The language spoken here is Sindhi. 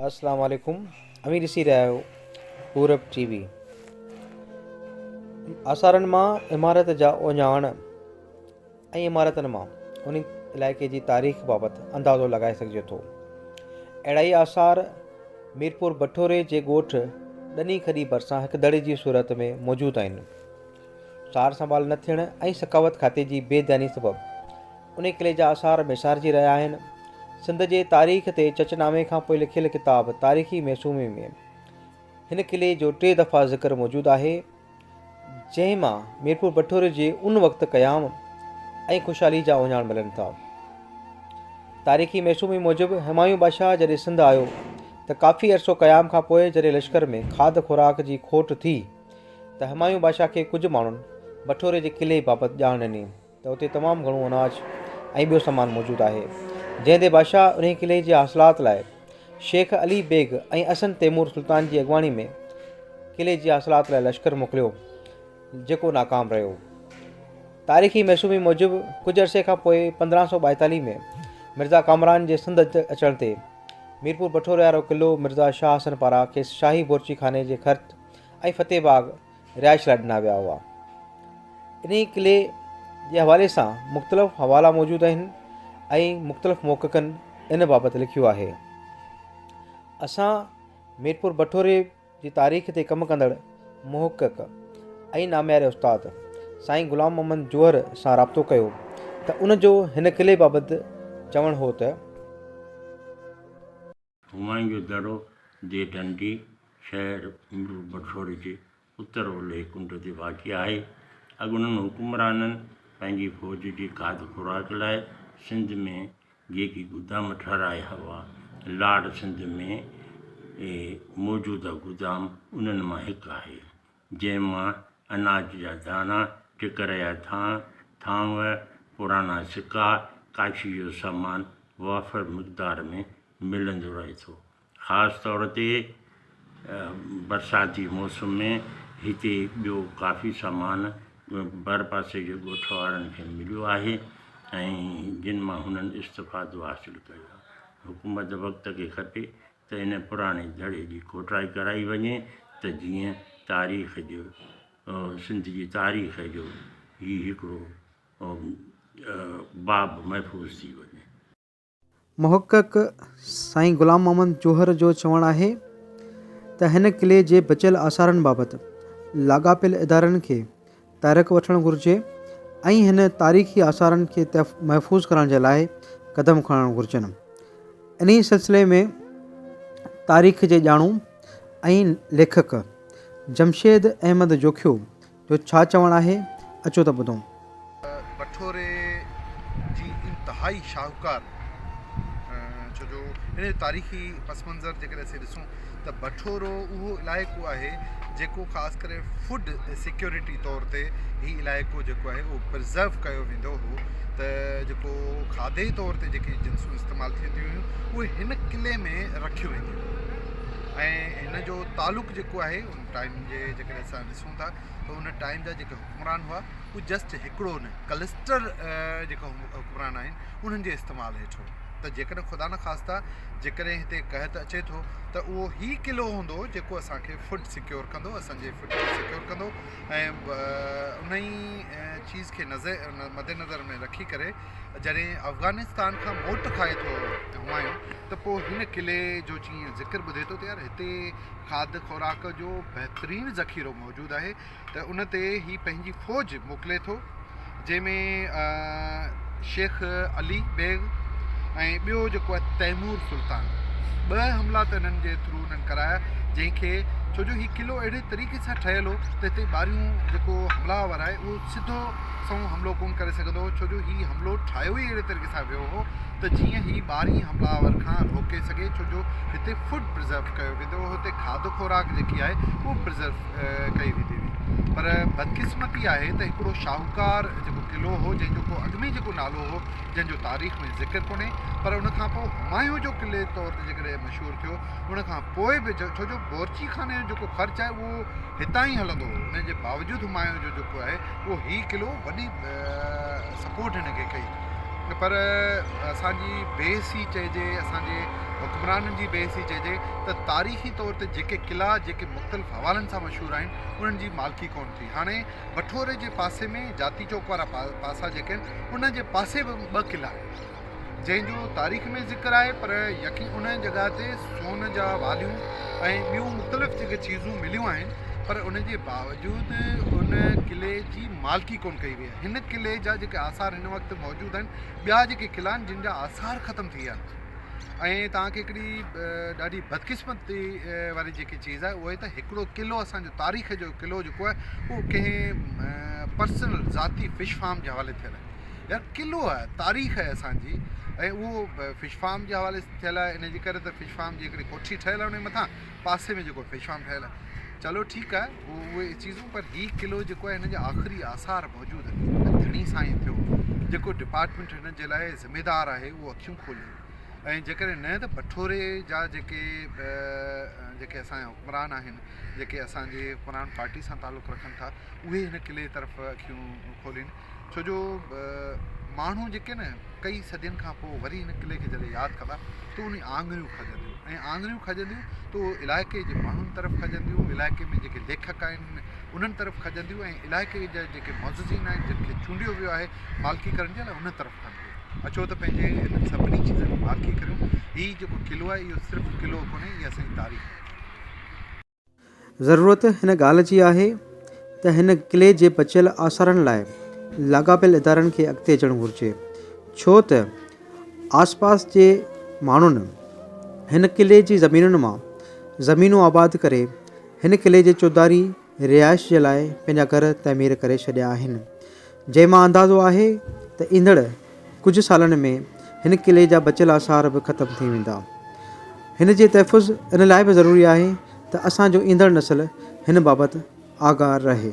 السلام عليڪم اوهين ڏسي رهيا آهيو پورب ٽي وي آثارن مان عمارت جا اهڃاڻ ۽ عمارتن مان ان علائقي جي تاريخ بابت اندازو لڳائي سگهجي ٿو اهڙا ئي آثار ميرپور بٺوري جي ڳوٺ ڏني کڏي ڀرسان هڪ دڙي جي صورت ۾ موجود آهن سار سنڀال نه ٿيڻ ۽ ثقافت کاتي جي بي ڌياني سبب انهي قلعي جا آثار ميسارجي رهيا آهن. سنڌ جي تاريخ تي چچ نامي کان پوء لکيل ڪتاب تاريخي ميسومي ۾ هن قلعي جو ٽي دفعا ذڪر موجود آهي، جنهن مان ميرپور بٺوري جي ان وقت قيام ۽ خوشحالي جا اهڃاڻ ملن ٿا. تاريخي ميسومي موجب همايون بادشاهه جڏهن سنڌ آيو ته ڪافي عرصو قيام کان پوء جڏهن لشڪر ۾ کاڌ خوراڪ جي کوٽ ٿي ته همايون بادشاهه کي ڪجهه ماڻهن بٺوري جي قلعي بابت ڄاڻ ڏني. ته اتي تمام گهڻو اناج ۽ ٻيو سامان موجود آهي، جنهن تي بادشاهه انهي قلعي جي حاصلات لاء شيخ علي بيگ ۽ حسن تيمور سلطان جي اڳواڻي ۾ قلعي جي حاصلات لاء لشڪر موڪليو، جيڪو ناڪام رهيو. تاريخي ميسومي موجب ڪجهه عرصي کان پوء 1542 ۾ مرزا ڪامران جي سنڌ اچڻ تي ميرپور بٺوري وارو قلعو مرزا شاهه حسن پاران کيس شاهي بورچي خاني جي خرچ ۽ فتح باغ رهائش لاء ڏنا ويا هئا. انهيء قلعي جي حوالي سان مختلف حوالا موجود آهن ۽ مختلف محققن ان بابت لکيو آهي. اسان ميرپور بٺوري جي تاريخ تي ڪم ڪندڙ محقق ۽ نامياري استاد سائين غلام محمد جوهر سان رابطو ڪيو ته ان جو هن قلعي بابت چوڻ هو ته. همايون جو دڙو ديهه ڍنڍي شهر ميرپور بٺوري جي اتر اولهه ڪنڊ تي واقع آهي. اڳوڻن حڪمرانن پنهنجي فوج جي کاڌ خوراڪ لاء سنڌ ۾ جيڪي گدام ٺهرايا هئا، لاڙ سنڌ ۾ موجوده گدام انهن مان هڪ آهي، جنهن مان اناج جا داڻا، ٽڪر يا ٿانء، ٿانو، پراڻا سڪا، ڪاشي جو سامان وافر مقدار ۾ ملندو رهي ٿو. خاص طور تي برساتي موسم ۾ هتي ٻيو ڪافي سامان ڀرپاسي جي ڳوٺ وارن کي مليو آهي ۽ جن مان هنن استفادو حاصل ڪيو آهي. حڪومت وقت کي کپي ته ان پراڻي دڙي جي کوٽائي ڪرائي وڃي ته جيئن تاريخ جو سنڌ جي تاريخ جو هي هڪڙو باب محفوظ ٿي وڃي. محقق سائين غلام محمد جوهر جو چوڻ آهي ته هن قلعي جي بچيل آثارن بابت لاڳاپيل ادارن کي تحرڪ وٺڻ گهرجي ۽ هن تاريخي آثارن کي محفوظ ڪرڻ جي لاء قدم کڻڻ گهرجن. انهي سلسلي ۾ تاريخ جي ڄاڻو ۽ ليکڪ جمشيد احمد جوکيو جو ڇا چوڻ آهي، اچو ته ٻڌون. بٺوري جي انتهائي شاهوڪار ڇو جو ان جو تاريخي پس منظر جيڪڏهن اسين ڏسون ته بٺورو اهو علائقو آهي جيڪو خاص ڪري فوڊ سيڪيورٽي طور تي هي علائقو جيڪو آهي اهو پرزرو ڪيو ويندو هو ته جيڪو کاڌي طور تي جيڪي جنسون استعمال ٿينديون هيون اهي هن قلعي ۾ رکيون وينديون هيون ۽ هن جو تعلق جيڪو آهي ان ٽائيم جي جيڪڏهن اسان ڏسون ٿا ته ان ٽائيم جا جيڪي حڪمران هئا اهي جسٽ هڪڙو نه ڪلسٽر جيڪا حڪمران آهن انهن جي استعمال هيٺ هو ته جيڪڏهن خدا نخواسته جيڪڏهن هتي قحط اچي ٿو ته اهو هي قلعو هوندو جيڪو اسان کي فوڊ سيڪيور ڪندو اسان جي فوڊ کي سيڪيور ڪندو ۽ ان ئي چيز کي نظر مد نظر ۾ رکي ڪري جڏهن افغانستان کان موٽ کائي ٿو همايون ته پوء هن قلعي جو جيئن ذڪر ٻڌي ٿو ته يار هتي کاڌ خوراڪ جو بهترين ذخيرو موجود آهي ته ان تي هي پنهنجي فوج موڪلي ٿو جنهن ۾ شيخ علي بيگ ۽ ٻيو جيڪو آهي تيمور سلطان ٻه حملا ته انهن جي ٿرو انهن ڪرايا جنهن کي ڇو جو هي قلعو اهڙي طريقي سان ٺهيل هو ته هتي ٻاهريون جيڪو حملا آور آهي اهو سڌو سنئون حملو ڪونه ڪري سگهندو هو ڇو جو هي حملو ٺاهيو ئي اهڙي طريقي سان ويو هو ته جيئن هي ٻاهرين حمله آور کان روڪي سگهي ڇو جو هتي فوڊ پرزرو ڪيو ويندو هو هتي کاڌ خوراڪ جيڪي آهي اهو پرزرو ڪئي ويندي هئي پر بدقسمتي آهي ته هڪڙو شاهوڪار جيڪو قلعو هو جنهن جو ڪو اڳ ۾ جيڪو نالو هو جنهن جو تاريخ ۾ ذڪر ڪونهي پر ان کان پوء همايون جو قلعي طور تي جيڪڏهن مشهور ٿيو ان کان پوء به ڇو جو بورچي خاني جو جيڪو خرچ آهي اهو هتان ئي هلندو هو ان جي باوجود همايون جو جيڪو آهي اهو هي قلعو وڏي سپورٽ هن کي ڪئي. پر اسان جي بي حسي چئجي اسان جي حڪمرانن جي بي حسي چئجي ته تاريخي طور تي جيڪي قلعا جيڪي مختلف حوالن سان مشهور آهن انهن جي مالڪي ڪونه ٿي هاڻي بٺوري جي پاسي ۾ جاتي چوڪ وارا پاسا جيڪي آهن ان جي پاسي به ٻه قلعا آهن جنهن جو تاريخ ۾ ذڪر آهي پر يقين ان جڳهه تي سون جا واليون ۽ ٻيون مختلف جيڪي چيزون مليون آهن پر ان جي باوجود ان قلعي جي مالڪي ڪونه ڪئي وئي آهي هن قلعي جا جيڪي آثار هن وقت موجود آهن ٻيا جيڪي قلعا آهن جن جا آثار ختم ٿي ويا آهن ۽ توهان کي هڪڙي ڏاڍي بدقسمتي واري جيڪي چيز آهي اهو آهي ته هڪڙو قلعو اسانجو تاريخ جو قلعو جيڪو آهي اهو ڪنهن پرسنل ذاتي فش فارم جي حوالي ٿيل آهي يار قلعو آهي تاريخ آهي اسان جي ۽ اهو فش فارم جي حوالي سان ٿيل آهي ان جي ڪري ته فش فارم جي هڪڙي ڪوٺي ٺهيل آهي ان جي مٿان پاسي ۾ جيڪو فش فارم ٺهيل آهي چلو ٺيڪ آهي اهي چيزون پر هي قلعو جيڪو آهي هن جا آخري آثار موجود آهن ڌڻي سائين ٿيو جيڪو ڊپارٽمينٽ هن جي لاء ذميدار آهي اهو اکيون کولي ۽ جيڪڏهن نه ته بٺوري جا جيڪي جيڪي اسان جا حڪمران آهن جيڪي اسان جي حڪمران پارٽي سان تعلق رکن ٿا اهي هن قلعي طرف اکيون کولين ڇو جو ماڻهو جيڪي نه ڪئي صدين کان پوء وري هن قلعي کي جڏهن ياد ڪندا ته انهي آڱريون کڄنديون ۽ آڱريون کڄنديون ته اهو علائقي جي ماڻهن طرف کڄنديون علائقي ۾ جيڪي ليکڪ آهن انهن طرف کڄنديون ۽ علائقي جا جيڪي معززين آهن جن کي چونڊيو ويو آهي مالڪي ڪرڻ جي لاء انهن طرف کڄنديون اچو ته پنهنجي انهن سڀني چيزن جي مالڪي ڪريون هي جيڪو قلعو آهي اهو صرف قلعو ڪونهي هي اسان جي تاريخ آهي. ضرورت هن ڳالهه جي آهي ته هن قلعي جي بچيل آثارن لاء لاڳاپيل ادارن کي اڳتي اچڻ گهرجي ڇو ته آسپاس جي ماڻهن هن قلعي جي زمينن مان زمينون آباد ڪري هن قلعي جي چوڌاري رهائش جي لاء پنهنجا گهر تعمير ڪري ڇڏيا آهن جنهن مان اندازو آهي ته ايندڙ ڪجهه سالن ۾ هن قلعي جا بچيل آثار به ختم ٿي ويندا. هن جي تحفظ ان لاء به ضروري آهي ته اسان جو ايندڙ نسل هن بابت آگاهه رهي.